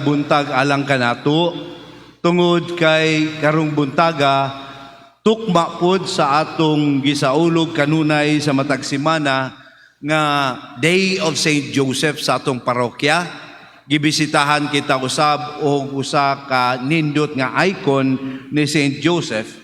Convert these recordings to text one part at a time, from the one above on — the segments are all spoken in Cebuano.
Buntag alang kanato tungod kay karong buntaga tukma pod sa atong gisaulog kanunay sa matag semana nga Day of Saint Joseph sa atong parokya. Gibisitahan kita usab og usa ka nindot nga icon ni Saint Joseph.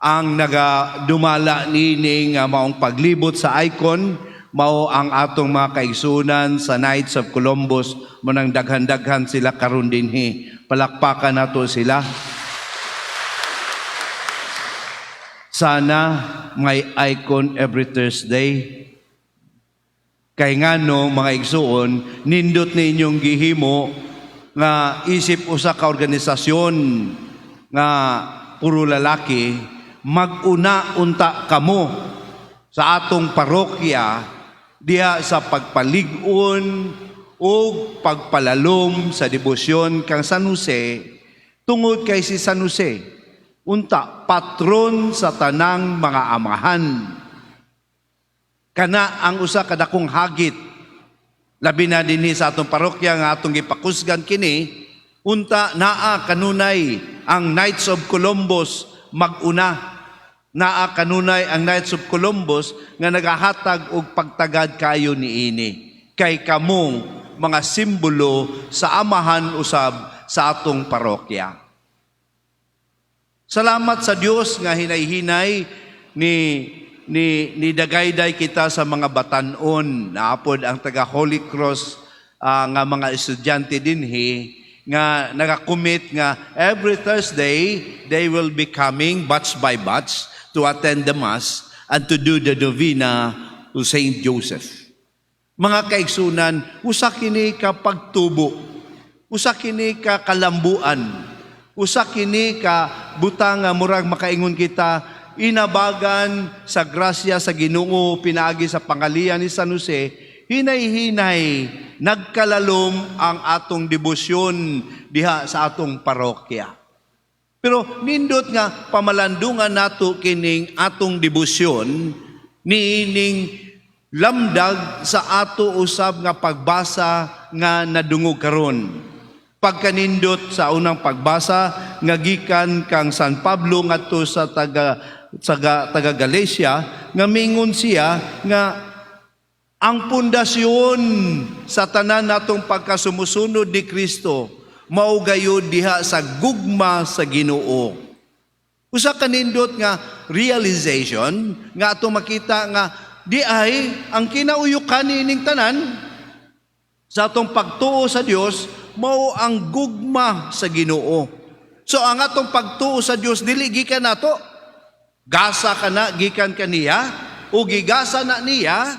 Ang nagadumala niini nga maong paglibot sa icon mao ang atong mga kaigsunan sa Knights of Columbus, mao nang daghan-daghan sila karon dinhi. Palakpakan nato sila. Sana may icon every Thursday. Kay ngano, mga igsuon, nindot ninyong gihimo nga isip usa ka organisasyon nga puro lalaki, mag-una unta kamo sa atong parokya diha sa pagpalig-on o pagpalalom sa debosyon kang San Jose, tungod kay si San Jose unta patron sa tanang mga amahan. Kana ang usa ka dakong hagit, labi na dinhi sa atong parokya nga atong gipakusgan kini. Unta naa kanunay ang Knights of Columbus mag-una, naa kanunay ang Knights of Columbus nga nagahatag og pagtagad kayo niini, kay kamong mga simbolo sa amahan usab sa atong parokya. Salamat sa Dios nga hinay-hinay ni dagayday kita sa mga batanon. Naa pod ang taga Holy Cross nga mga estudyante dinhi nga nagacommit nga every Thursday they will be coming batch by batch to attend the Mass and to do the novena to Saint Joseph. Mga kaigsunan, usa kini ka pagtubo, usa kini ka kalambuan, usa kini ka butang nga murag makaingon kita inabagan sa grasya sa Ginoo pinaagi sa pangalian ni San Jose, hinay-hinay nagkalalom ang atong debosyon diha sa atong parokya. Pero nindot nga pamalandungan nato kining atong debosyon niining lamdag sa ato usab nga pagbasa nga nadungog karon. Pagkanindot sa unang pagbasa nga gikan kang San Pablo ngadto sa taga Galatia, nga mingon siya nga ang pundasyon sa tanan natong pagkasumusunod ni Kristo mao gayud diha sa gugma sa Ginoo. Usa ka nindot nga realization nga ato makita nga di ay ang kinauyukan niining tanan sa atong pagtuo sa Dios mao ang gugma sa Ginoo. So ang atong pagtuo sa Dios dili gikan nato. Gasa kana gikan kaniya o gigasa na niya,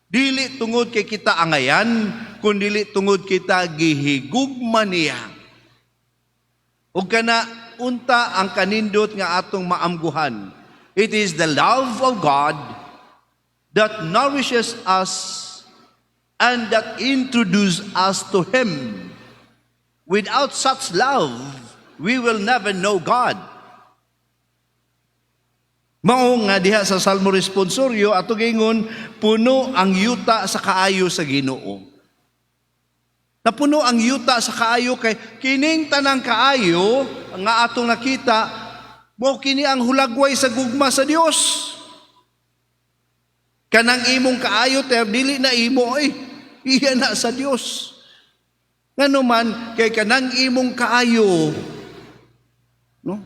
dili tungod kay kita angayan, kun dili tungod kita gihigugma niya. Ug kana unta ang kanindot nga atong maamguhan. It is the love of God that nourishes us and that introduces us to Him. Without such love, we will never know God. Mao nga diha sa Salmo Responsorio ato gingon, "Puno ang yuta sa kaayo sa Ginoo." Napuno ang yuta sa kaayo kay kining tanang kaayo nga atong nakita mao kini ang hulagway sa gugma sa Dios. Kanang imong kaayo ter dili na imo eh. Iya na sa Dios. Ngano man kay kanang imong kaayo, no?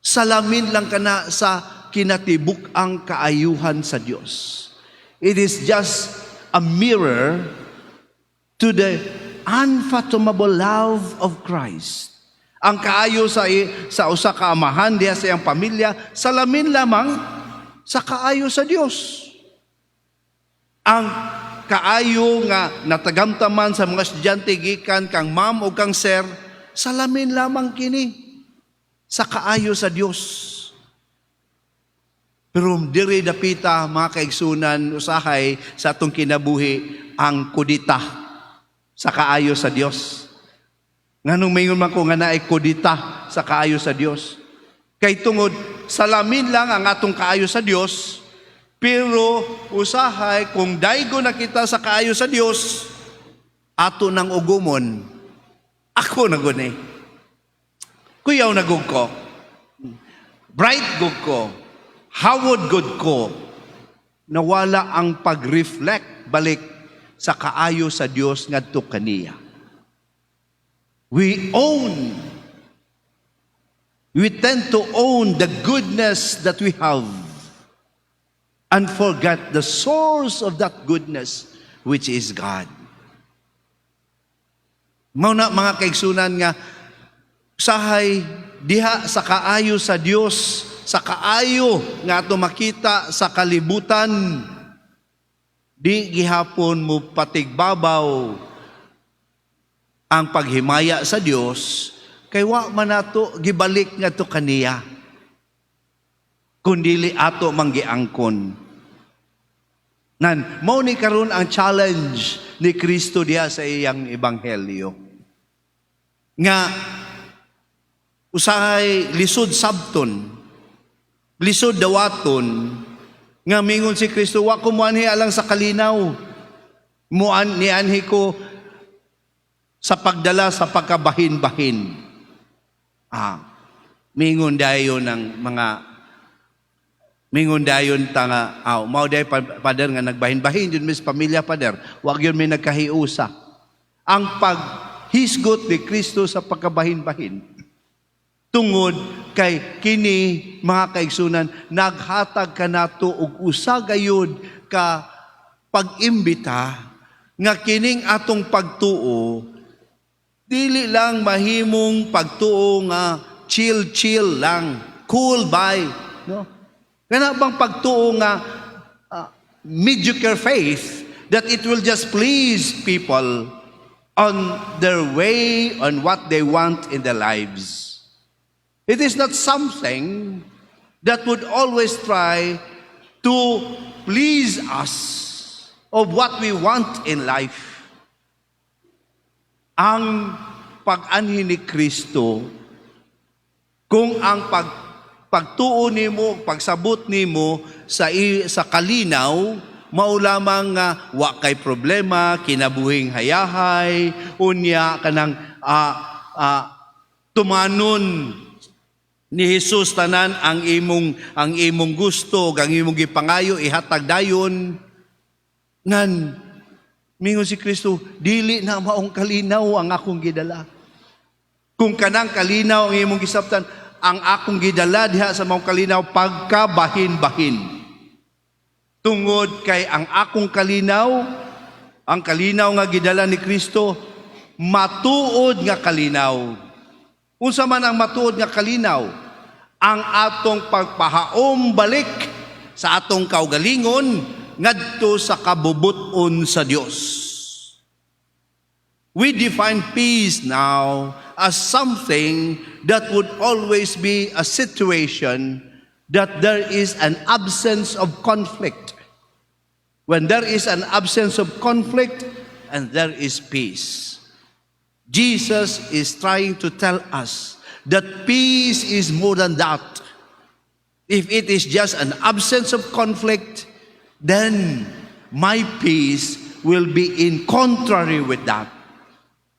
Salamin lang kana sa kinatibuk-ang kaayuhan sa Dios. It is just a mirror to the unfathomable love of Christ. Ang kaayo sa usa ka amahan diha sa iyang pamilya, salamin lamang sa kaayo sa Dios. Ang kaayo nga natagamtaman sa mga estudyante gikan kang ma'am o kang sir, salamin lamang kini sa kaayo sa Dios. Pero diri dapita, mga kaigsunan, usahay sa atong kinabuhi ang kudita sa kaayo sa Dios. Nganong maingon man ko nga naay kudita sa kaayo sa Dios? Kay tungod salamin lang ang atong kaayo sa Dios, pero usahay kung daigo na kita sa kaayo sa Dios, ato nang ugumon. Ako na gud ni. Kuyaw na gud ko. Bright gud ko. Hawod gud ko. Nawala ang pag-reflect balik sa kaayo sa Dios ngadto kaniya. We tend to own the goodness that we have and forget the source of that goodness, which is God. Mao na, mga kaigsunan, nga usahay diha sa kaayo sa Dios, sa kaayo nga ato makita sa kalibutan, di gihapon mo patigbabaw ang paghimaya sa Dios kay wa man nato gibalik ngadto kaniya kun dili ato man giangkon. Nan mao ni karon ang challenge ni Kristo diha sa iyang ebanghelyo nga usahay lisod sabton, lisod dawaton, nga mingon si Kristo, "Wa ko moanhi alang sa kalinaw, muan nianhi ko sa pagdala sa pagkabahin-bahin." Mingon dayon ta nga, aw, mao day, Pader, nga nagbahin-bahin jud mis pamilya, Pader, wa gyud may nagkahiusa. Ang paghisgot ni Kristo sa pagkabahin-bahin tungod kay kini, mga kaigsunan, naghatag kanato og usa gayud ka pag-imbita nga kining atong pagtuo dili lang mahimong pagtuo nga chill chill lang, cool by, no? Kana bang pagtuo nga mediocre faith that it will just please people on their way, on what they want in their lives. It is not something that would always try to please us of what we want in life. Ang pag-anhi ni Kristo, kung ang pagtuo nimo, pagsabot nimo sa kalinaw, mao lamang nga wa kay problema, kinabuhing hayahay, unya kanang tumanon ni Jesus tanan ang imong gusto, ang imong gipangayo ihatag dayon. Ngan mingon si Kristo, dili na maong kalinaw ang akong gidala. Kung kanang kalinaw ang imong gisabtan, ang akong gidala diha sa maong kalinaw, pagkabahin-bahin. Tungod kay ang akong kalinaw, ang kalinaw nga gidala ni Kristo, matuod nga kalinaw. Unsa man ang matuod nga kalinaw? Ang atong pagpahaom balik sa atong kaugalingon ngadto sa kabubut-on sa Dios. We define peace now as something that would always be a situation that there is an absence of conflict. When there is an absence of conflict and there is peace. Jesus is trying to tell us that peace is more than that. If it is just an absence of conflict, then my peace will be in contrary with that.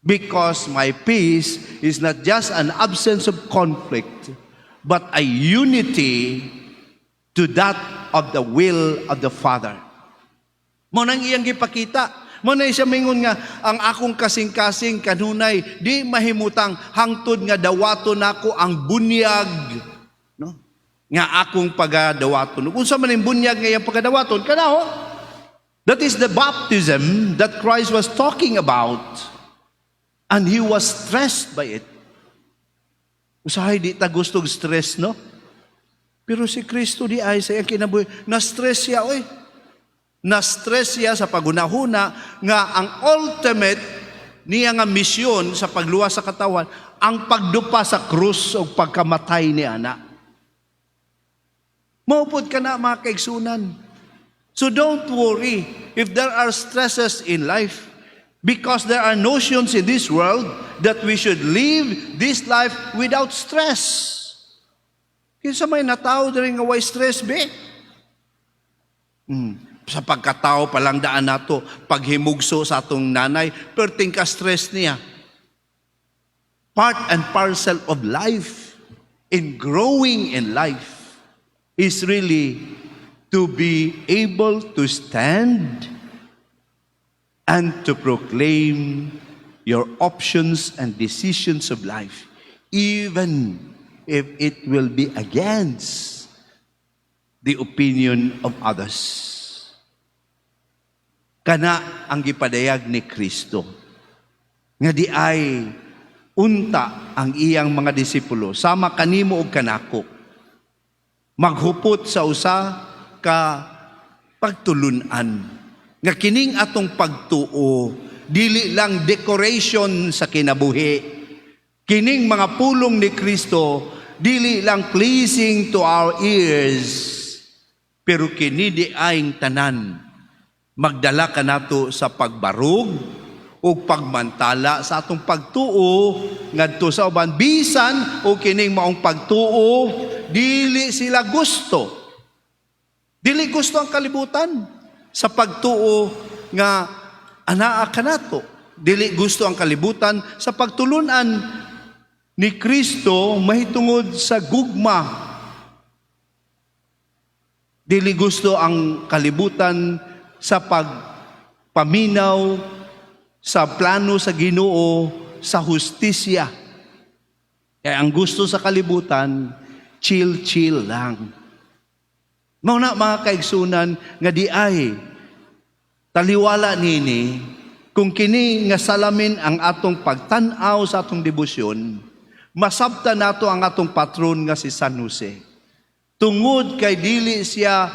Because my peace is not just an absence of conflict, but a unity to that of the will of the Father. Mao nang iyang gipakita. Mao na siya mingon nga ang akong kasing-kasing kanunay di mahimutang hangtod nga dawaton nako ang bunyag, no, nga akong pagadawaton. Unsa man ang bunyag nga iyang pagadawaton? Kana ho. That is the baptism that Christ was talking about. And he was stressed by it. Usahay di ta gustong stress, no? Pero si Kristo di ay sa iyang kinabuhi, na-stress siya, oy. Na-stress siya sa paghunahuna nga ang ultimate niya nga misyon sa pagluwas sa katawan, ang pagdupa sa krus o pagkamatay ni ana. Mao pod kana, mga kaigsunan. So don't worry if there are stresses in life, because there are notions in this world that we should live this life without stress. Kinsa may natao diri nga way stress be? Sa pagkatao pa lang daan nato, paghimugso sa atong nanay, perting ka stress niya. Part and parcel of life, in growing in life, is really to be able to stand and to proclaim your options and decisions of life, even if it will be against the opinion of others. Kana ang gipadayag ni Kristo. Nga diay unta ang iyang mga disipulo sama kanimo ug kanako maghupot sa usa ka pagtulunan nga kining atong pagtuo dili lang decoration sa kinabuhi. Kining mga pulong ni Kristo dili lang pleasing to our ears, pero kini diay tanan magdala kanato sa pagbarog ug pagmantala sa atong pagtuo ngadto sa uban, bisan o kining maong pagtuo dili sila gusto. Dili gusto ang kalibutan sa pagtuo nga anaa kanato. Dili gusto ang kalibutan sa pagtulunan ni Kristo mahitungod sa gugma. Dili gusto ang kalibutan sa pagpaminaw sa plano sa Ginoo sa hustisya. Kaya ang gusto sa kalibutan, chill-chill lang. Mao na, mga kaigsunan, nga diay taliwala nini, kung kini nga salamin ang atong pagtan-aw sa atong debosyon, masabta nato ang atong patron nga si San Jose. Tungod kay dili siya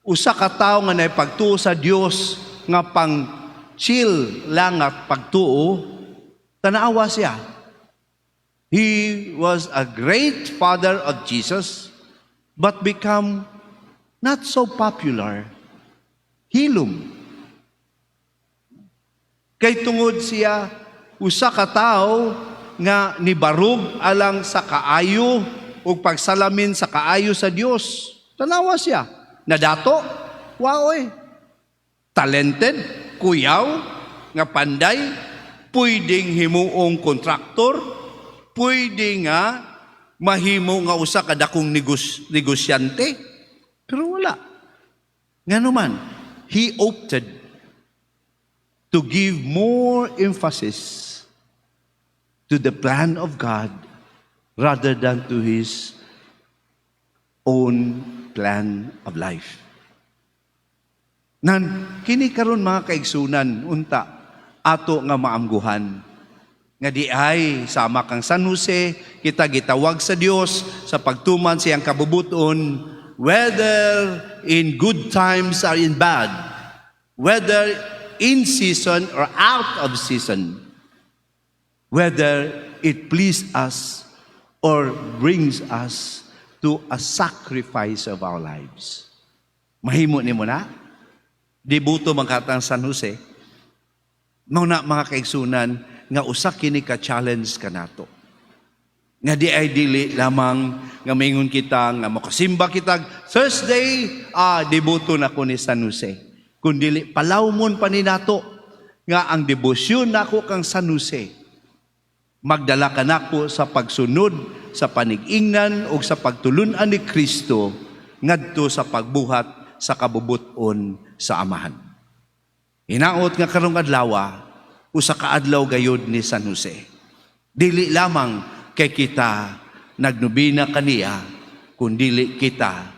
usa ka tawo nga naipagtuo sa Dios nga pang chill lang at pagtuo, tanawa siya. He was a great father of Jesus, but become not so popular. Hilom. Kay tungod siya usa ka tawo nga nibarog alang sa kaayo ug pagsalamin sa kaayo sa Dios. Tanawa siya. Nadato, waoy. Talented, kuyaw, nga panday, pwedeng himuong kontraktor, pwede nga mahimo nga usa ka dakong negosyante. Pero wala. Ngano man, he opted to give more emphasis to the plan of God rather than to his own plan of life. Nan kini karon, mga kaigsunan, unta ato nga maamguhan nga diay sama kang San Jose, kita gitawag sa Dios sa pagtuman siyang kabubuton, whether in good times or in bad, whether in season or out of season, whether it please us or brings us to a sacrifice of our lives. Mahimo nimo na? Deboto man katang San Jose. Mao na, mga kaigsunan, nga usa kini ka challenge kanato. Nga diay dili lamang nga maingon kita nga makasimba kita Thursday, deboto na ko ni San Jose. Kun dili palawmon pa ni nato nga ang debosyon nako kang San Jose magdala kanako sa pagsunod sa panig-ingnan o sa pagtulunan ni Kristo ngadto sa pagbuhat sa kabubuton sa Amahan. Hinaot nga karong adlaw, usa ka adlaw gayud ni San Jose. Dili lamang kay kita nagnobena kaniya, kundili kita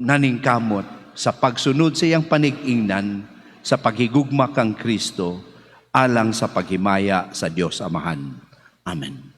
naningkamot sa pagsunod sa iyang panig-ingnan sa paghigugma kang Kristo alang sa paghimaya sa Dios Amahan. Amen.